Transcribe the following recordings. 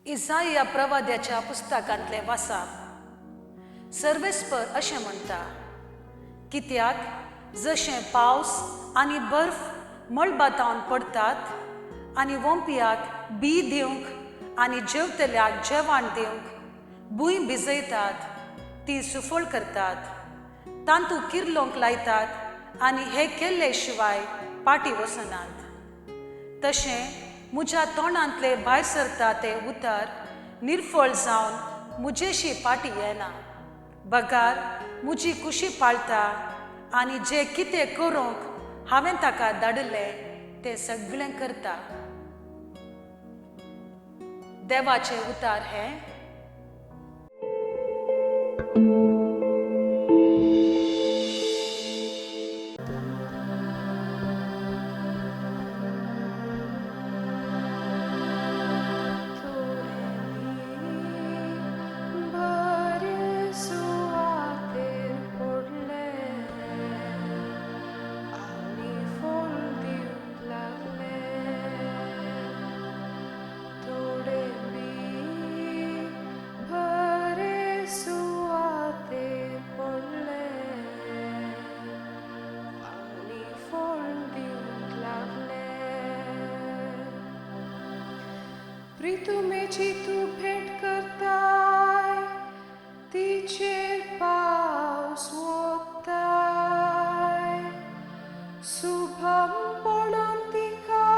इसाया प्रवाद्याच्या पुस्तकांतलें वाचप. सर्वेस्पर अशें म्हणटा, कित्याक जशें पावस आनी बर्फ मळबातावन पडटात आनी वोंपयाक बी दिवंक आनी जेवतल्याक जेवण दिवंक भूंय भिजयतात, ती सुफळ करतात, तांतू किर्लोंक लायतात आनी हे केल्ले शिवाय पाटी वचनात, तशें म्हज्या तोंडांतले भायर सरता ते उतर निर्फळ जावन म्हजेशी पाटी येना, बगार म्हजी कुशी पाळटा आनी जे कितें करूंक हांवें ताका धाडिल्लें तें सगळें करता. देवाचें उतार हें. प्रितुमेची तूं भेट करताय, तिचेर पावस वोत्ताय, सुभमपणान तिका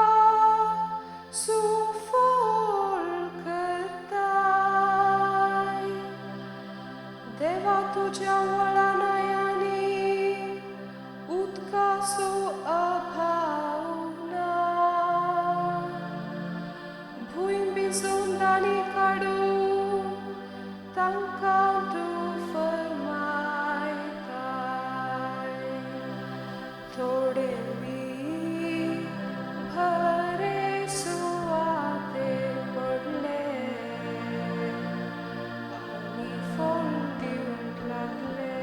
सुफळ करताय. देवा तुज्या वळानायांनी उदकाचो अभाव ना, भूंय भिजोवन दाणी काडून तांकां तूं फर्मायताय. थोडे बी बरे सुवातेर पडले आनी फळ दिवंक लागले.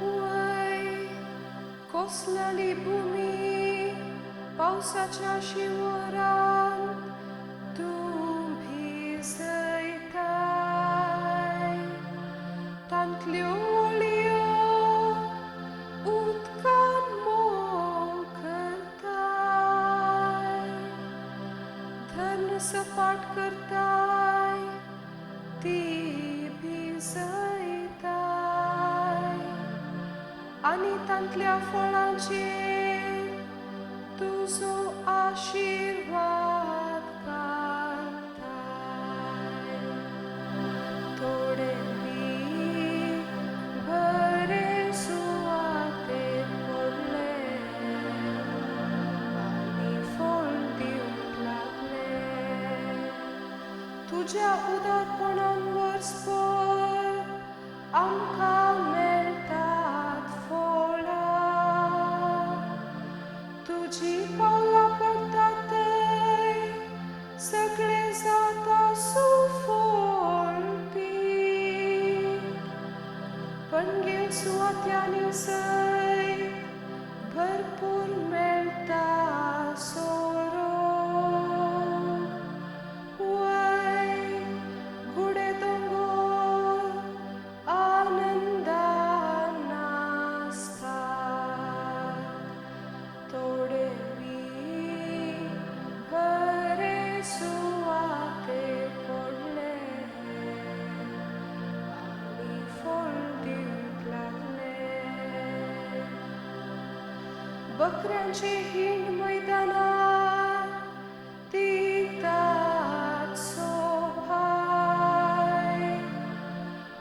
वय कोसळ्ळी भुमी पावसाच्या शिंवरान तूं भिजयताय, तांतल्यो ओळयो उदकान मोव करताय, धन सपाट करताय, ती भिजयताय आनी तांतल्या फळांचेर तुजो आशिर्वाद घालताय. थोडे बी बरे सुवातेर पडले आनी फळ दिवंक लागले. तुज्या उदारपणान वर्सभर आमकां मेळटात फळां, तुजी पावलां पडटा थंय सगळें जाता सुफळ पीक, पणगेल सुवात्यांनी सयत भरपूर मेळटा सोरो. वय गुडे दोंगोर आनंदान नाचतात, थोडे बी बरे सुवातेर पडले आनी फळ दिवंक लागले. बकऱ्यांचे हिंड मैदानार दितात सोभाय,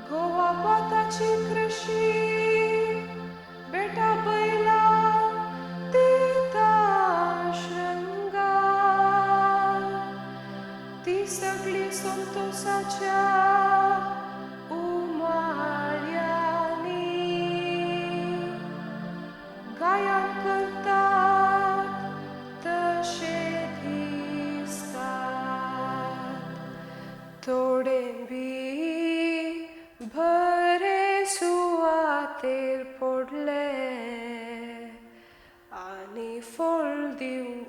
गोवा भाताची कृशी बेटा बैलां दिता शृंगार, ती सगळी संतोषाच्या उमाळ्यांनी गायन करतात तशे दिसतात. थोडे बी बरे सुवातेर पडले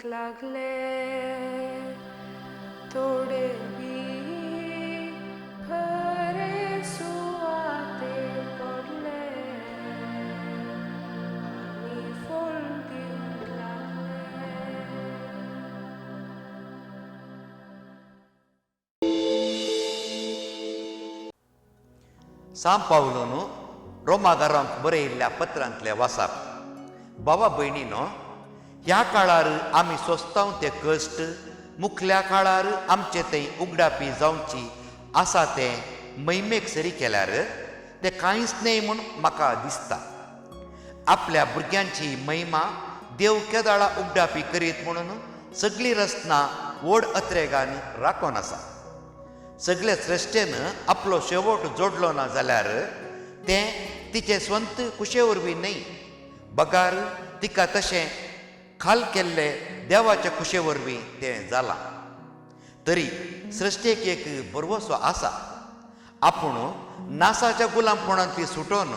लागले, थोडे बी खरे सुवातेर पडले आनी फळ दिवंक लागले. सां पावलून रोमागारांक बरयल्ल्या पत्रांतले वासाप. बाबा भयणीनो, ह्या काळार आमी सोंसताव ते कश्ट मुखल्या काळार आमचे थंय उगडापी जावची आसा तें मैमेक सरी केल्यार तें कांयच न्हय म्हूण म्हाका दिसता. आपल्या भुरग्यांची महिमा देव केदाळा उगडापी करीत म्हणून सगळी रचना व्हड अत्रेगान राखून आसा. सगळे सृश्टेन आपलो शेवट जोडलो ना जाल्यार तें तिचे स्वंत कुशे वरवीं न्हय, बगार तिका तशें खाल केल्ले देवाच्या कुशे वरवीं तें जालां. तरी सृश्टेक एक भरवसो आसा, आपूण नासाच्या गुलामपणांतली सुटोवन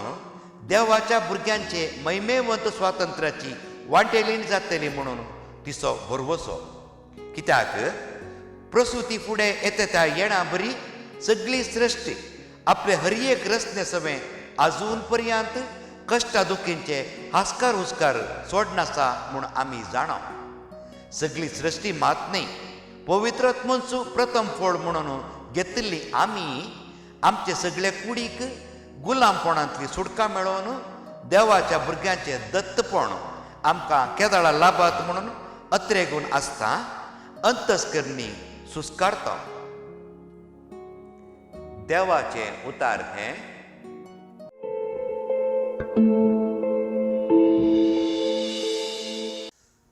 देवाच्या भुरग्यांचे महिमेवंत स्वातंत्र्याची वांटेलीण जातली म्हणून तिचो भरवसो. कित्याक प्रसुती फुडें येता त्या येणा बरी सगळी सृश्टी आपले हर एक रचने सवें आजून पर्यंत कश्टा दुखींचे हास्कार हुस्कार सोडनासा म्हूण आमी जाणा. सगळी सृश्टी मात न्हय, पवित्रात्मनचो प्रथम फळ म्हणून घेतिल्ली आमी आमचे सगळे कुडीक गुलामपणांतली सुटका मेळोवन देवाच्या भुरग्यांचें दत्तपण आमकां केदाळा लाभात म्हणून अत्रेगून आसता अंतस्करणी सुस्कारता. देवाचें उतार हें.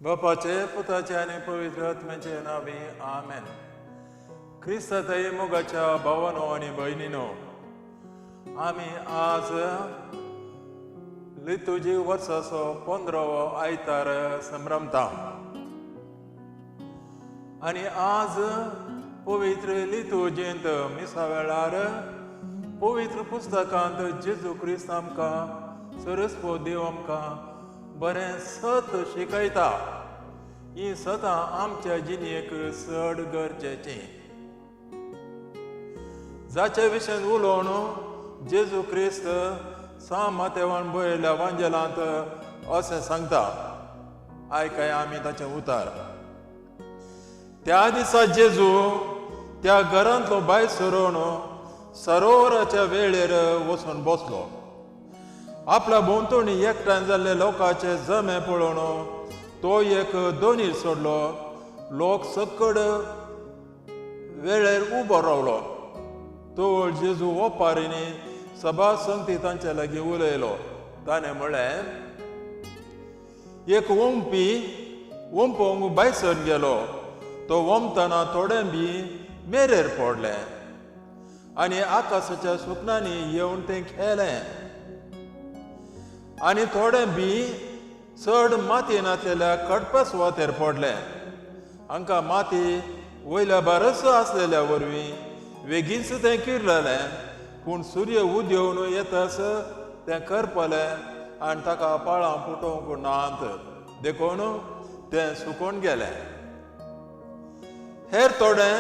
बापाचे, पुताचे आनी पवित्र आत्म्याचे नांवी, आमेन. क्रिस्ताई मोगाच्या भावानो आनी भयणीनो, आमी आज लितुजी वर्साचो 15वो आयतार संभ्रमता आनी आज पवित्र लितुजींत मिसा वेळार पवित्र पुस्तकांत जेजू क्रिस्त आमकां सरस्पत देव आमकां बरें सत शिकयता. ही सतां आमच्या जिणेक चड गरजेचीं. जाचे विशयन उलोवन जेजू क्रिस्त सां मातेवान बरयल्ल्या वांजेलांत अशें सांगता, आयकया आमी ताचें उतार. त्या दिसा जेजू त्या घरांतलो भायर सरून सरोवराच्या वेळेर वचून बसलो. आपल्या भोंवतणी एकठांय जाल्ले लोकांचे जमे पळोवन तो एक दोनीर सोडलो. लोक सकड वेळेर उबो रावलो. तो जेजू ओपारींनी सभा संगती तांचे लागीं उलयलो. ताणें म्हळें, एक ओंपी ओंपोंक भायर सरून गेलो. तो ओंपतना थोडें बी मेरेर पडलें आनी आकाशाच्या सुकनांनी येवन तें खेळें आनी थोडें बी चड माती नासलेल्या कडपा सुवातेर पडलें. हांकां माती वयल्या बारस आसलेल्या वरवीं वेगींच तें किरलेलें, पूण सूर्य उदेवन येतास तें करपलें आनी ताका पाळां पुटोवंक नात, देखून तें सुकून गेलें. हेर थोडें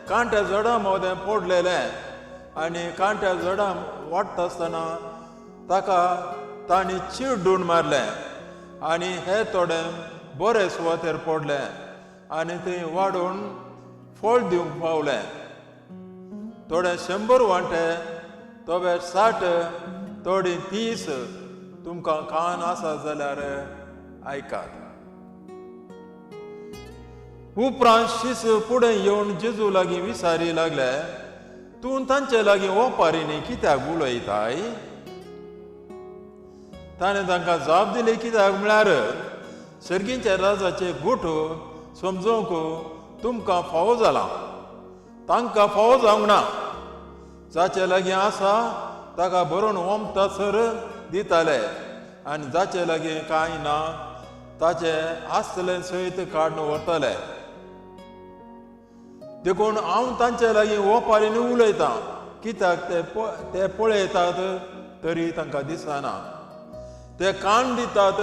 कांट्या झडां मदें पडलेलें आनी कांट्या झडां वाडटा आसतना ताका तांणी चिड्डून मारलें आनी हे थोडें बरे सुवातेर पडलें आनी थंय वाडून फळ दिवंक पावलें. थोडे 100 वांटे, थोडे 60, थोडे 30. तुमकां कान आसा जाल्यार आयकात. उपरांत शीस फुडें येवन जेजू लागीं विचारी लागले, तूं तांचे लागीं ओपारींनी कित्याक उलयताय? ताणें तांकां जाप दिली, कित्याक म्हळ्यार सर्गींच्या राजाचे गुट समजोवंक तुमकां फावो जालां, तांकां फावो जावंक ना. जाचे लागीं आसा ताका बरोवन ओमतासर दिताले आनी जाचे लागीं कांय ना ताचे आसतलें सयत काडून व्हरतले. देखून हांव तांचे लागीं ओपारींनी उलयतां, कित्याक ते पळयतात तरी तांकां दिसना, ते कान दितात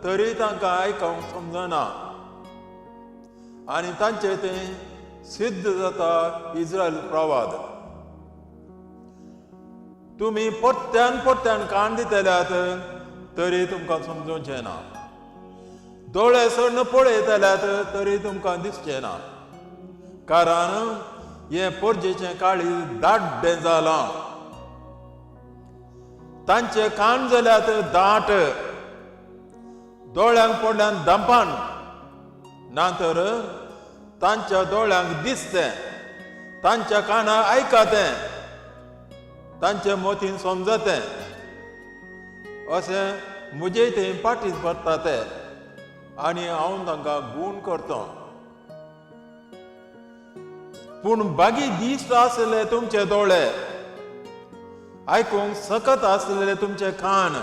तरी तांकां आयकूंक समजना. आनी तांचें तें सिद्ध जाता इज्रायल प्रवाद. तुमी परत्यान परत्यान कान दितल्यात तरी तुमकां समजूचें ना, दोळे सोडून पळयतल्यात तरी तुमकां दिसचें ना, कारण हें पोरजेचें काळीज दाड्डें जालां. तांचे कान जाल्यात दाट, दोळ्यांक पडल्यान दंपान, ना तर तांच्या दोळ्यांक दिसतें, तांच्या कानाक आयकतें, तांचे मोतीन समजतें, अशें म्हजे थंय पाटीत पडटा ते आनी हांव तांकां गूण करता. पूण बागी दिश्ट आसले तुमचे दोळे, आयकूंक सकत आसलेले तुमचे कान.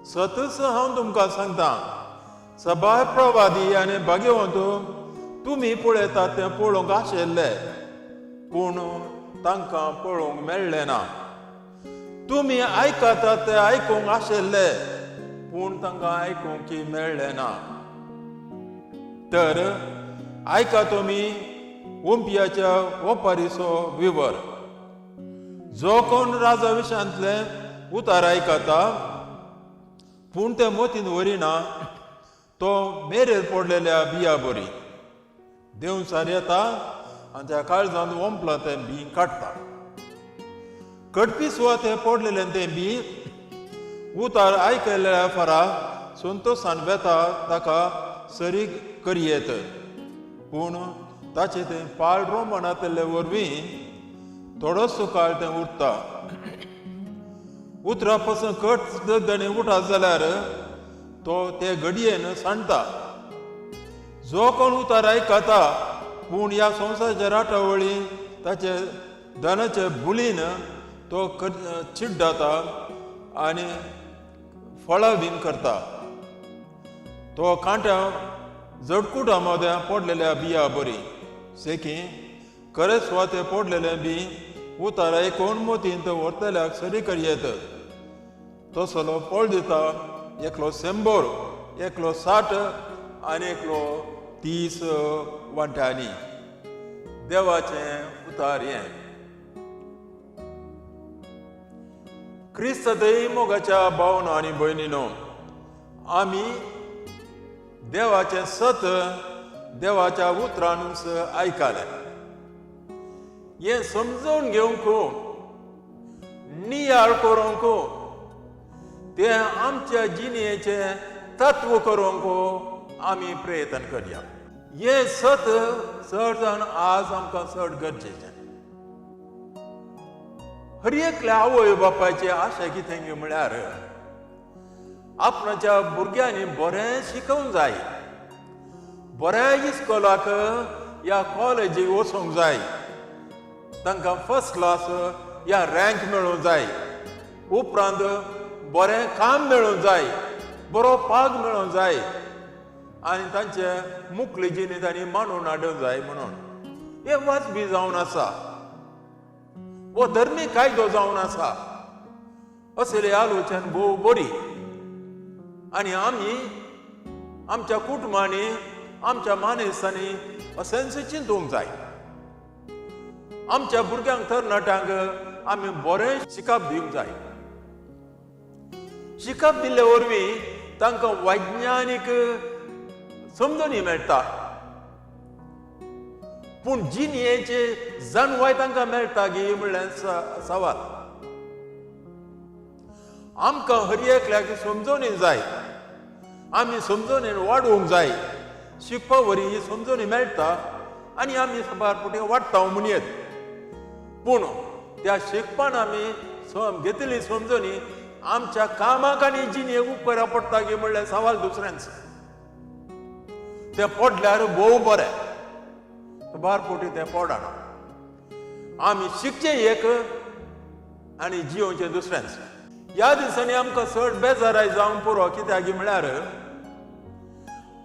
सतच हांव तुमकां सांगता, सबाय प्रवादी आनी भाग्यवंत तुमी पळयतात तें पळोवंक आशिल्ले, पूण तांकां पळोवंक मेळ्ळें ना. तुमी आयकतात तें आयकूंक आशिल्ले, पूण तांकां आयकूंक मेळ्ळें ना. तर आयका तुमी ओंपियाच्या ओपारीचो विवर. जो कोण राजा विशांतले उतार आयकता पूण ते मोतीन व्हरिना, तो मेरेर पडलेल्या बिया बरी देंवचार येता आनी त्या काळजांत ओंपलां तें बी काडटा. कडपी सुवाते पडलेलें तें बी उतार आयकल्ल्या फरा संतोशान वेता, ताका सरी करयेत, पूण ताचें तें पाळ रोमणांतले वरवीं थोडोसो काळ तें उरता. उतरा पासून कट दणी उठा जाल्यार तो ते घडयेन सांडटा. जो कोण उतार आयकता पूण ह्या संवसाराच्या राटावळी ताचे धनाचे बुलीन तो चिड्डता आनी फळां बीन करता, तो कांट्या जडकुटा मदें पडलेल्या बिया बरी सेकी खरें सुवाते पडलेले बी उतार आयकून मोतींत व्हरतल्याक सरी करयेत. तसलो फळ दिता, एकलो 100, एकलो 60 आनी एकलो 30 वांट्यांनी. देवाचें उतार हें. क्रिस्त मोगाच्या भावनो आनी भयणीनो, आमी देवाचें सत देवाच्या उतरानूच आयकलें. हें समजून घेवंक, नियाळ करूंक, तें आमच्या जिणेचें तत्व करूंक आमी प्रयत्न करया. हें सत चड जावन आज आमकां चड गरजेचें. हर एकल्या आवय बापायची आशा कितें म्हळ्यार आपणाच्या भुरग्यांनी बरें शिकोवंक जाय, बऱ्या इस्कोलाक या कॉलेजीक वचूंक जाय, तांकां फर्स्ट क्लास या रँक मेळूंक जाय, उपरांत बरें काम मेळूंक जाय, बरो पाग मेळूंक जाय आनी तांचे मुखली जिणी तांणी मांडून हाडूंक जाय. म्हणून हें वाजबी जावन आसा, हो धर्मीक कायदो जावन आसा. असली आलोचन भोव बरी आनी आमी आमच्या कुटुंबांनी आमच्या मानेस्तांनी अशेंच चिंतूंक जाय. आमच्या भुरग्यांक तरणाट्यांक आमी बरें शिकप दिवंक जाय. शिकप दिल्ले वरवीं तांकां वैज्ञानीक समजणी मेळटा, पूण जिणेचे जाणवाय तांकां मेळटा गी म्हणल्यार सवाल. आमकां हर एकल्याक समजणी जाय, आमी समजणेन वाडोवंक जाय. शिकपा वरी ही समजणी मेळटा आनी आमी साबार फावटी वाडटा म्हणयेत, पूण त्या शिकपान आमी घेतली समजणी आमच्या कामाक आनी जिणेक उपकारा पडटा गी म्हणल्यार सवाल दुसऱ्यांच. तें पडल्यार भोव बरें, साबार फावटी तें पडना. आमी शिकचें एक आनी जियोवचें दुसऱ्यांच. ह्या दिसांनी आमकां चड बेजाराय जावंक पुरो, कित्याक म्हळ्यार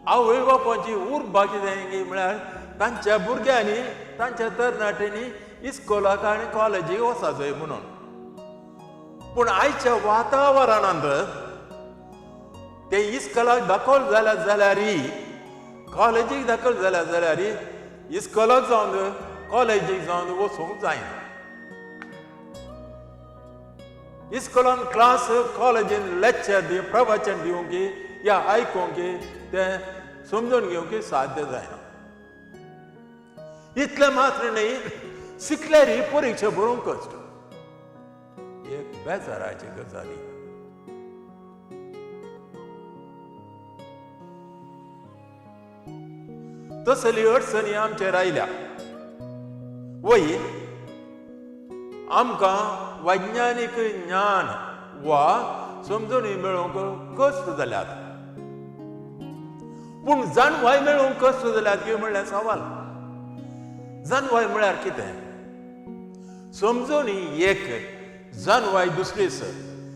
आवय बापायची उर्बा कितें म्हळ्यार तांच्या भुरग्यांनी तांच्या तरणाट्यांनी इस्कोलाक आनी कॉलेजीक वचपाक जाय म्हणून. पूण आयच्या वातावरणांत ते इस्कोलाक दाखल जाल्या जाल्यारय कॉलेजीक दाखल जाल्या जाल्यार इस्कोलाक जावन कॉलेजीक जावन वचूंक जायना. इस्कोलान क्लास कॉलेजीन लेक्चर दी प्रवचन दिवंक या आयकूंक तें समजून घेवंक साध्य जायना. इतलें मात्र न्ही, शिकल्यार ही परिक्षा बरोवंक कश्ट, एक बेजाराची गजाली. तसली अडचणी आमचेर आयल्या. वय आमकां वैज्ञानीक ज्ञान वा समजणी मेळोवंक कश्ट जाल्यात, पूण जाणवाय मेळोवंक कश्ट जाल्यात की म्हणल्यार सवाल. जाणवाय म्हळ्यार कितें? समजणी एक, जाणवाय दुसरीच.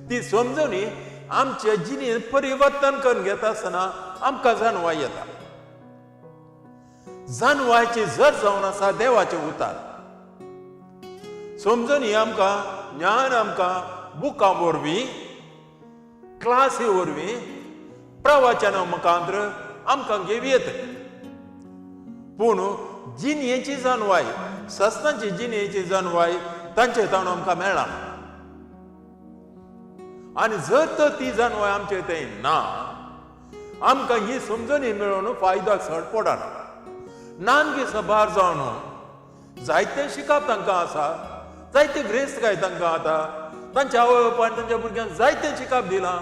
ती समजणी आमचे जिणेंत परिवर्तन करून घेता आसतना आमकां जाणवाय येता. जाणवायची जर जावन आसा देवाचें उतार. समजणी आमकां ज्ञान आमकां बुकां वरवीं, क्लासी वरवीं, प्रवचना मुखांतर आमकां घेवं येता. पूण जिणेची जाणवाय, सस्नाची जिणेची जाणवाय तांचे ताणून आमकां मेळना. आनी जर तर ती जाणवाय आमचे थंय ना, आमकां ही समजणी मेळोवन फायदो चड पडना. नानगी सभार जावन जायतें शिकप तांकां आसा, जायते ग्रेस्तकाय तांकां आतां, तांच्या आवय बापायन तांच्या भुरग्यांक जायतें शिकप दिलां,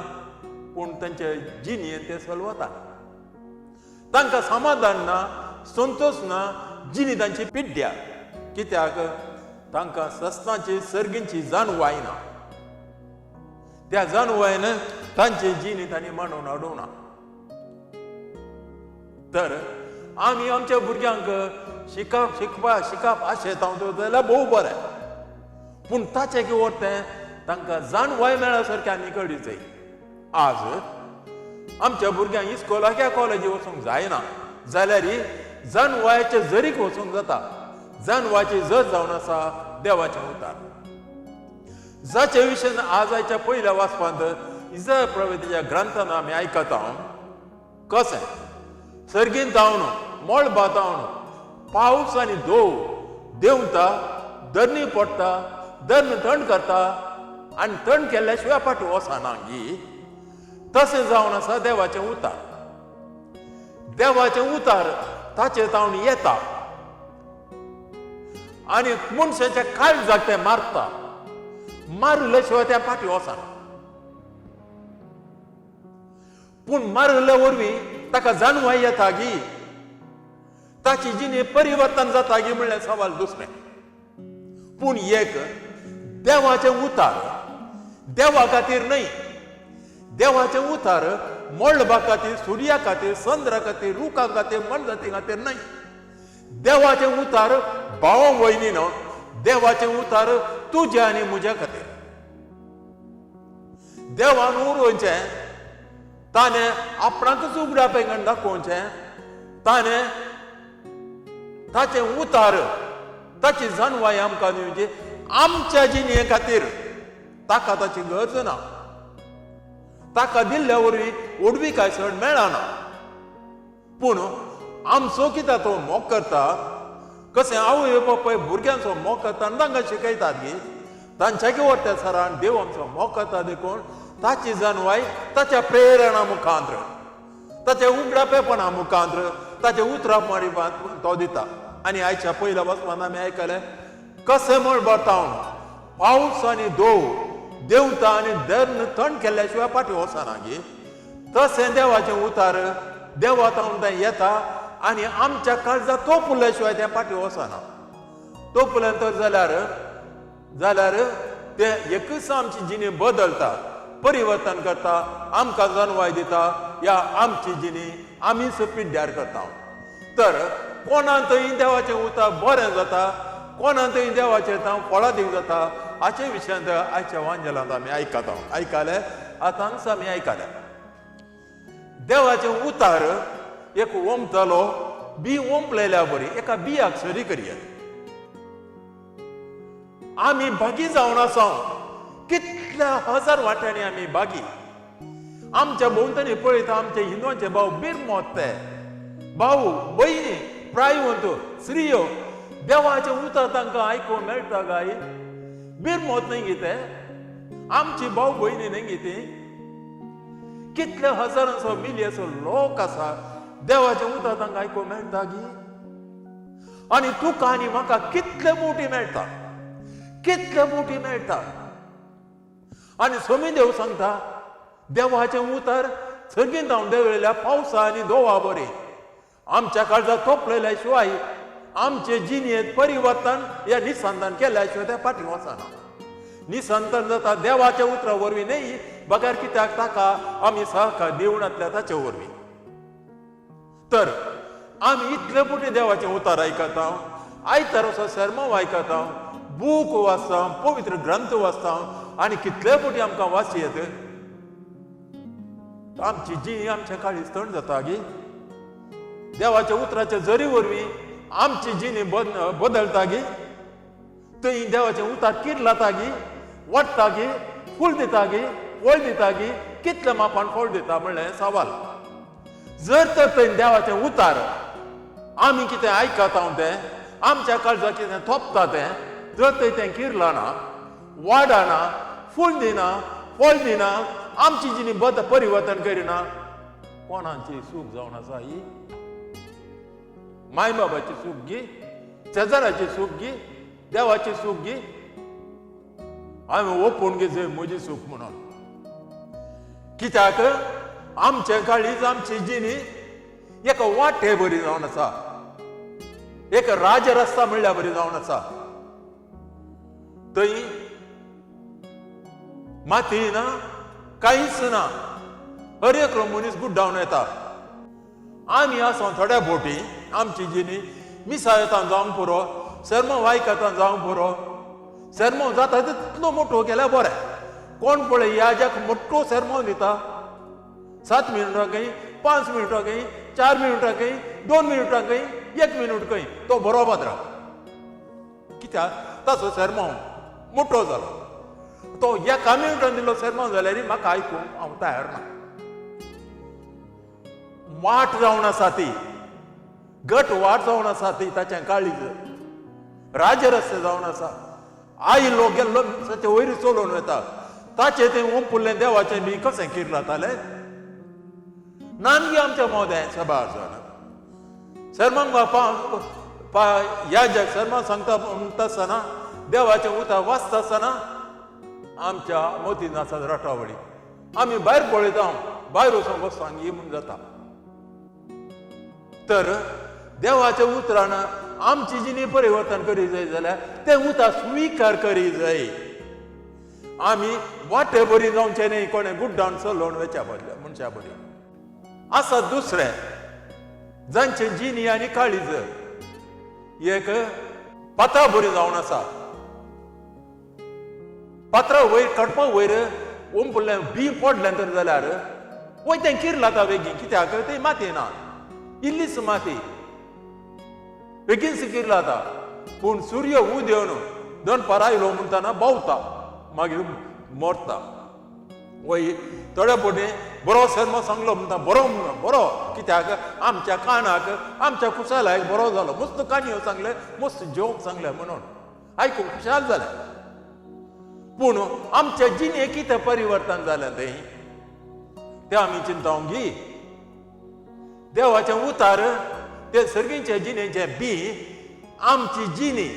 पूण तांचे जिणेंत तें चलवता. तांकां समाधान ना, संतोश ना, जिणी तांची पिड्ड्या. कित्याक तांकां सस्नाची सर्गींची जाणवाय ना. त्या जाणवायन तांची जिणी तांणी मांडून हाडूंक ना. तर आमी आमच्या भुरग्यांक शिकप शिकपा शिकप आशेता जाल्यार भोव बरें, पूण ताचें कितें तें तांकां जाणवाय मेळ्ळा सारकें आमी कळी जाय. आज आमच्या भुरग्यांक इस्कोलाक या कॉलेजी वचूंक जायना जाल्यार जाणवायचे जरीक वचूंक जाता. जाणवायची जर जावन आसा देवाचें उतार, जाचे विशयन आज आयच्या पयल्या वाचपांत इजाय प्रवेतीच्या ग्रंथान आमी आयकता. कशें सर्गीन जावन मळबा जावन पावस आनी दोव देंवता, धरणी पडटा, धरण थंड करता आनी थंड केल्ल्या शिवाय फाटी वचना गी, तशें जावन आसा देवाचें उतार. देवाचें उतार ताचे जावन येता आनी मनशाच्या काळजाक तें मारता. मारिल्ले शिवाय तें फाटी वचना. पूण मारिल्ले वरवीं ताका जाणवाय येता गी, ताची जिणे परिवर्तन जाता गी म्हणल्यार सवाल दुसरें. पूण एक देवाचें उतार देवा खातीर न्हय, देवाचें उतार मळबा खातीर, सुर्या खातीर, चंद्रा खातीर, रुखा खातीर, मनजाती खातीर न्हय. देवाचें उतार भावा वयनी न्हय, देवाचें उतार तुज्या आनी म्हज्या खातीर. देवान उरोवचें, ताणें आपणाकच उगडा पेंगण दाखोवचें, ताणें ताचें उतार ताची जाणवाय आमकां दिवची आमच्या जिणे खातीर. ताका ताची गरज ना, ताका दिल्ल्या वरवीं ओडवी काय चड मेळना. पूण आमचो कित्याक तो मोग करता, कशें आवय बापाय भुरग्यांचो मोग करता आनी तांकां शिकयतात गी, तांच्या कितें त्या सरान देव आमचो मोग करता देखून ताची जाणवाय ताच्या प्रेरणा मुखांत्र, ताच्या उगडापेपणा मुखांत्र, ताच्या उतरां मारिपांत तो दिता. आनी आयच्या पयल्या वचपान आमी आयकलें कशें म्हण तावन पावस आनी दोव देंवता आनी धर्ण थंड केल्ल्या शिवाय फाटी वचना गी, तशें देवाचें उतार देवा तावन तें येता आनी आमच्या काळजा तोपुल्या शिवाय तें फाटी वचना. तोपुलें तर जाल्यार जाल्यार तें एकूच आमची जिणी बदलता, परिवर्तन करता, आमकां जाणवाय दिता, या आमची जिणी आमीच पिड्ड्यार करता. तर कोणांतय देवाचें उतर बरें जाता, कोणांतय देवाचें तांव फळादीक जाता, हाचे विशयांत आयच्या वांजेलांत आमी आयकता. आयकले आतांच आमी आयकले देवाचें उतार एक ओमतलो बी ओंपलेल्या बरी एका बियाक सरी करयात. आमी भागी जावन आसा, कितल्या हजार वाट्यांनी आमी भागी. आमच्या भोंवतणी पळयता आमचे हिंदवांचे भाव बिरमोत ते भाऊ भयणी, प्रायवंत स्त्रियो, देवाचें उतर तांकां आयकूंक मेळटा काय? बिरमोत न्ही कितें आमची भाव भयणी न्ही कितें? कितले हजारांचो मिलियन्सो लोक आसा, देवाचें उतर तांकां आयकूंक मेळटा गी? आनी तुका आनी म्हाका कितले मोटी मेळटा, कितले मोटी मेळटा. आनी स्वामी देव सांगता देवाचें उतर सर्गींत हांव देंवयल्या पावसा आनी दोवा बरी आमच्या काळजाक तोपलेल्या शिवाय आमचे जिणेंत परिवर्तन या निसंतान केल्या शिवाय तें फाटीं वचना. निसंतान जाता देवाच्या उतरा वरवीं न्हय, बगर कित्याक ताका आमी सहकार दिवनातल्या ताचे वरवीं. तर आमी इतले पुटी देवाचें उतर आयकता, आयतार असो सेर्मांव आयकता, बूक वाचता, पवित्र ग्रंथ वाचता आनी कितले पुटी आमकां वाची येत. आमची जी आमच्या काळीज थंड जाता गी? देवाच्या उतराच्या जरी वरवीं आमची जिणी बदलता गी? थंय देवाचें उतर किरलाता गी, वाडटा गी, फूल दिता गी, फळ दिता गी? कितले मापान फळ दिता म्हणलें सवाल. जर तर थंय देवाचें उतार आमी कितें आयकता तें आमच्या काळजाक कितें थोपता तें जर थंय तें किरलाना, वाडना, फूल दिना, फळ दिना, आमची जिणी परिवर्तन करिना, कोणाची सूख जावन आसा ही? माय बाबाची सूख गी, शेजाराची सूख गी, देवाची सूख गी? हांवें ओपून घेतली म्हजी सूख म्हणून. कित्याक आमचे काळीज आमची जिणी एका वाटे बरी जावन आसा, एक राजरस्ता म्हणल्यार बरी जावन आसा. थंय माती ना, कांयच ना, हर एकलो मनीस गुड्डावन येता. आमी आसा थोड्या बोटी आमची जिणी मिसा येता जावंक पुरो, सरमो आयकता जावंक पुरो. सरमो जाता तितलो मोटो केल्यार बरें. कोण पळय याजाक मोटो सरमो दिता, 7 मिनटां खंय, 5 मिनटां खंय, 4 मिनटां खंय, 2 मिनटां खंय, 1 मिनट खंय, तो बरो पात्र. कित्याक ताचो सरमो मोटो जालो. तो एका मिनटान दिल्लो सरमो जाल्यार म्हाका आयकूंक हांव तयार ना. वाट जावन आसा ती, गट वाट जावन आसा ती, ताचें काळीज राजरस्ते जावन आसा. आयिल्लो गेल्लो ताचे वयर चलोवन वता, ताचें तें ओंपुल्लें देवाचें बी कशें किरलातालें? नानगी आमच्या मोदें सबार जाण सरमांग पा ह्या सरमां सांगता म्हणटा आसतना देवाचें उतर वाचता आसतना आमच्या मोतीन आसा राटावळी. आमी भायर पळयता, भायर वचून बसता ही म्हूण जाता. तर देवाच्या उतरान आमची जिणी परिवर्तन करी जाय जाल्यार तें उतर स्विकार करी जाय. आमी वाटे बरी जावचें न्हय कोणें गुड्डावन चलोवन वयच्या बदल्या मनशा बरी आसा. दुसरें जांचे जिणी आनी काळीज एक पात्रा बरी जावन आसा. पात्रा वयर कडपा वयर ओंपुल्लें बी पडलें तर जाल्यार वयर तें किरलाता बेगीन. कित्याक तें माती ना, इल्लीच माती, बेगीन किरलाता. पूण सूर्य उदेवन दनपार आयलो म्हणटना भोंवता, मागीर मरता. वय थोड्या फावटी बरो सरमो सांगलो म्हणटा बरो म्हणून बरो, कित्याक आमच्या कानाक आमच्या खुशालाक बरो जालो, मस्त काणयो सांगले, मस्त जोक सांगले म्हणून आयकूंक खुशाल जालें. पूण आमच्या जिणेक कितें परिवर्तन जालें तें तें आमी चिंतावंक गी. देवाचें उतार ते सर्गींचे जिणेचें बी आमची जिणी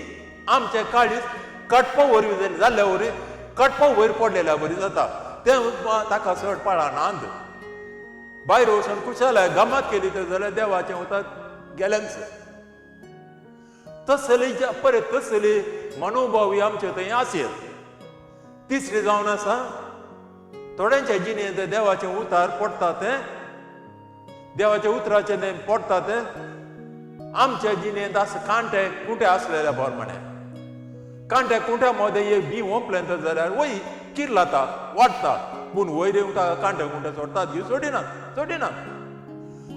आमचें काळीज कटपा वरवीं जाल्ल्या वरवीं कटपा वयर पडलेल्या बरी जाता. तें ताका चड पाळा नांद भायर वचून खुशालाय गमत केली तर जाल्यार देवाचें उतर गेलेंच. तसली परत तसली मनोभाव आमचे थंय आसत. तिसरी जावन आसा थोड्यांच्या जिणेंत देवाचें उतार पडटा तें, देवाच्या उतराचें तें पडटा तें आमच्या जिणेंत आसा कांटे कुंटे आसलेल्या प्रमाणे. कांट्या कुंट्या मदें एक बी ओंपलें तर जाल्यार वय किरलाता, वाडटा, पूण वयर येवन ताका कांटे कुंटे सोडटात गी सोडिनात सोडिनात.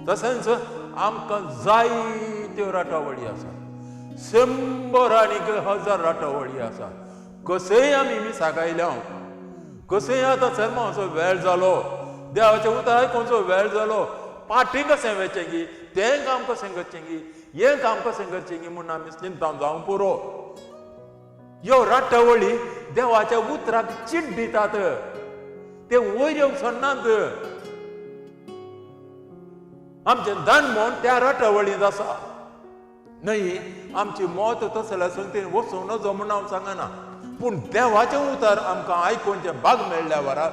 तशेंच आमकां जायत्यो राटावळी आसा, 100 आनी 1000 राटावळी आसा. कसंय आमी मिसाक आयल्या, कसंय आतां सरमाचो वेळ जालो, देवाच्या उतर आयकुचो वेळ जालो, पाटी कशें वेचें गी, तें काम कशें करचें गी, हें काम कशें करचें गी म्हूण आमी चिंता जावंक पुरो. ह्यो राटावळी देवाच्या उतराक चीट दितात, ते वयर येवंक सोडनात. आमचें दान म्हण त्या राटावळींत आसा न्हय. आमची मत तसल्या संगतीन वचूं नजो म्हूण हांव सांगना, पूण देवाचें उतर आमकां आयकुचें भाग मेळ्ळ्या वरा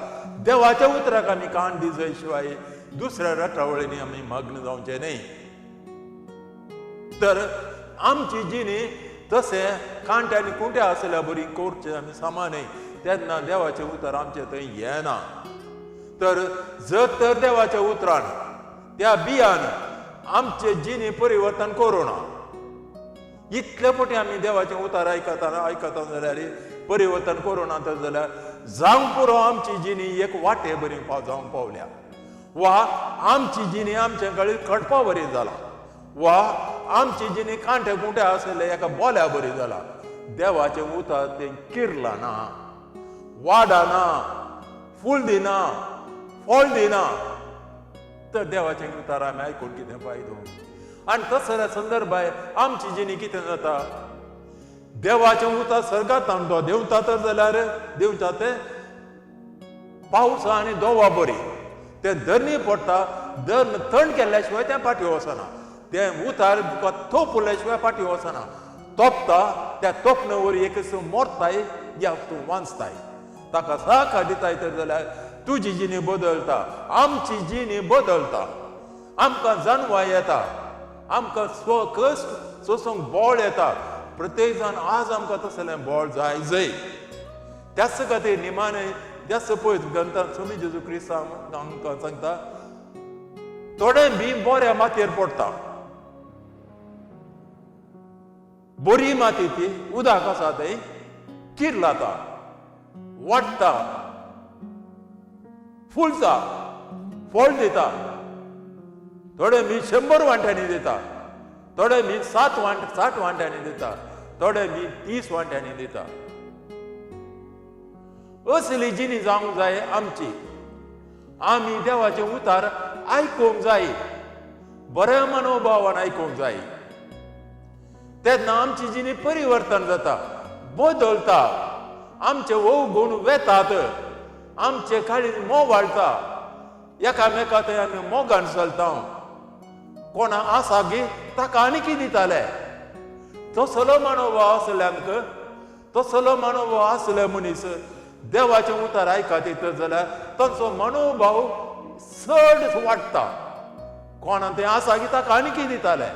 देवाच्या उतराक आमी कान दिजय शिवाय दुसऱ्या राटावळींनी आमी मग्न जावचें न्हय. तर आमची जिणी तशें कांटे आनी कुंटे आसल्या बरी करचें आमी सामा न्हय, तेन्ना देवाचें उतर आमचें थंय येना. तर जर तर देवाच्या उतरान त्या बियान आमचे जिणी परिवर्तन करूं ना, इतले पटी आमी देवाचें उतर आयकता आयकता जाल्यार परिवर्तन करूं ना तर जाल्यार जावंक पुरो आमची जिणी एक वाटे बरी जावंक पावल्या, वा आमची जिणी आमचे कडेन खडपा बरी जाला, वा आमची जिणी कांटे कुंटे आसले एका बोल्या बरी जाला. देवाचें उतर तें किरलां ना, वाडना, फूल दिना, फळ दिना, तर देवाचें उतर आमी आयकून कितें फायदो? आनी तसल्या संदर्भार आमची जिणी कितें जाता? देवाचें उतर सर्गांत तो देंवता तर जाल्यार देंवता तें पावसा आनी दोवा बरी, तें धरणी पडटा, धरण थंड केल्ल्या शिवाय तें फाटीं वचना, तें उतार तुका तोपल्या शिवाय फाटीं वचना. तोपता त्या तोपणे वरी एक मोरताय या तूं वांचताय, ताका साखा दिताय तर जाल्यार तुजी जिणी बदलता, आमची जिणी बदलता, आमकां जानवाय येता, आमकां स्व कश्ट सोसूंक बळ येता. प्रत्येक जाण आज आमकां तसलें बळ जाय जय. त्याच खातीर निमाणें त्याच पळय ग्रंथान स्वामी जेजू क्रिस्तांव आमकां सांगता, थोडें बी बऱ्या मातयेर पडटा, बरी माती ती उदक आसा थंय किर्लाता, वाडटा, फुलता, फळ दिता. थोडे बी 100 वांट्यांनी दिता, थोडे बी 60 वांट्यांनी दिता, थोडे बी 30 वांट्यांनी दिता. असली जिणी जावंक जाय आमची. आमी देवाचें उतार आयकूंक जाय, बऱ्या मनोभावान आयकूंक जाय, तेन्ना आमची जिणी परिवर्तन जाता, बदलता, आमचे अवगुण वेतात, आमचे काळीज मोव वाडटा, एकामेका थंय आमी मोगान चलता. कोणा आसा गी ताका आनी कितें दिताले, तसलो मनोभाव आसल्यांक, तसलो मनोभाव आसले मनीस देवाचें उतर आयकता तर जाल्यार तांचो मनोभाव चड वाडटा. कोणा थंय आसा गी ताका आनी कितें दिताले,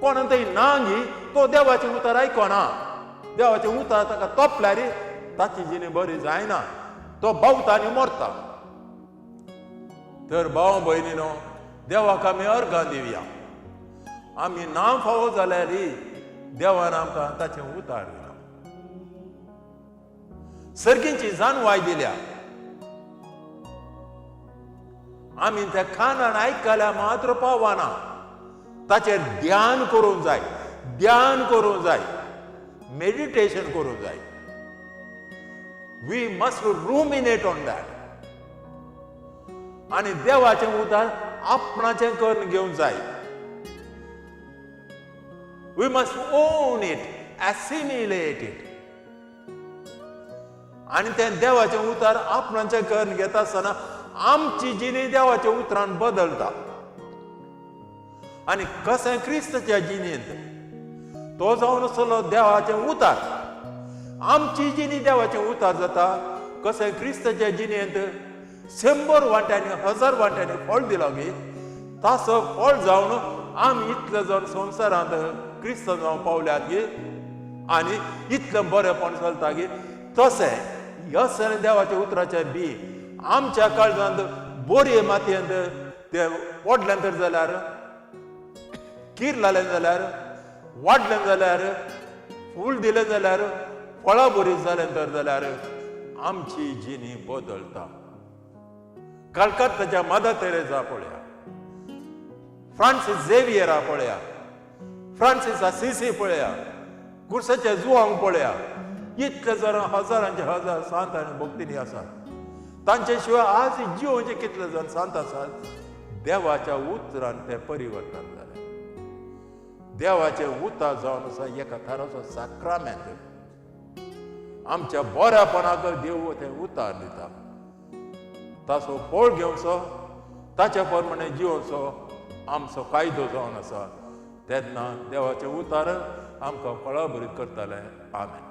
कोणा थंय ना गी तो देवाचें उतर आयकना, देवाचें उतर ताका तोपल्यार ताची जिणी बरी जायना, तो बावता आनी मरता. तर भाव भयणीनो, देवाक आमी अर्गां दिवया. आमी ना फावो जाल्यार देवान आमकां ताचें उतार दिलां, सर्गींची जानवाय दिल्या. आमी त्या कानान आयकल्या मात्र पावना, ताचेर ध्यान करूंक जाय, ध्यान करूंक जाय, मेडिटेशन करूंक जाय. We must ruminate on that. आनी देवाचें उतर आपणाचें करून घेवंक जाय. We must own it, assimilate it. आनी तें देवाचें उतर आपणाचें करून घेता आसतना आमची जिणी देवाच्या उतरान बदलता. आनी कशें क्रिस्ताच्या जिणेंत तो जावन आसलो देवाचें उतर, आमची जिणी देवाचें उतर जाता. कशें क्रिस्ताच्या जिणेंत 100 वांट्यांनी 1000 वांट्यांनी फळ दिलां गी, ताचो फळ जावन आमी इतले जावन संवसारांत क्रिस्त जावन पावल्यात गी आनी इतलें बरेंपण चलता गी, तशें असलें देवाच्या उतराचें बी आमच्या काळजांत बोरये मातयेंत तें पडलें तर जाल्यार, कीर लालें जाल्यार, वाडलें जाल्यार, फूल दिलें जाल्यार, फळां बरी जालें तर जाल्यार आमची जिणी बदलता. कलकत्ताच्या मदर तेरेजा पळया, फ्रांसीस झेवियरा पळया, फ्रांसीस आसिसी पळया, कुर्साच्या जुवांक पळया, इतले जर हजारांचे हजार सांत आनी भक्तिनी आसात. तांचे शिवाय आज जिवोचे कितले जाण सांत आसात. देवाच्या उतरान तें परिवर्तन जालें. देवाचें उतर जावन आसा एका थाराचो साक्रामेंत. आमच्या बऱ्यापणाक देव तें उतार दिता. ताचो फळ घेवचो, ताच्या प्रमाणे जिवचो आमचो कायदो जावन आसा. तेन्ना देवाचें उतार आमकां फळाभरीत करतालें. आमेन.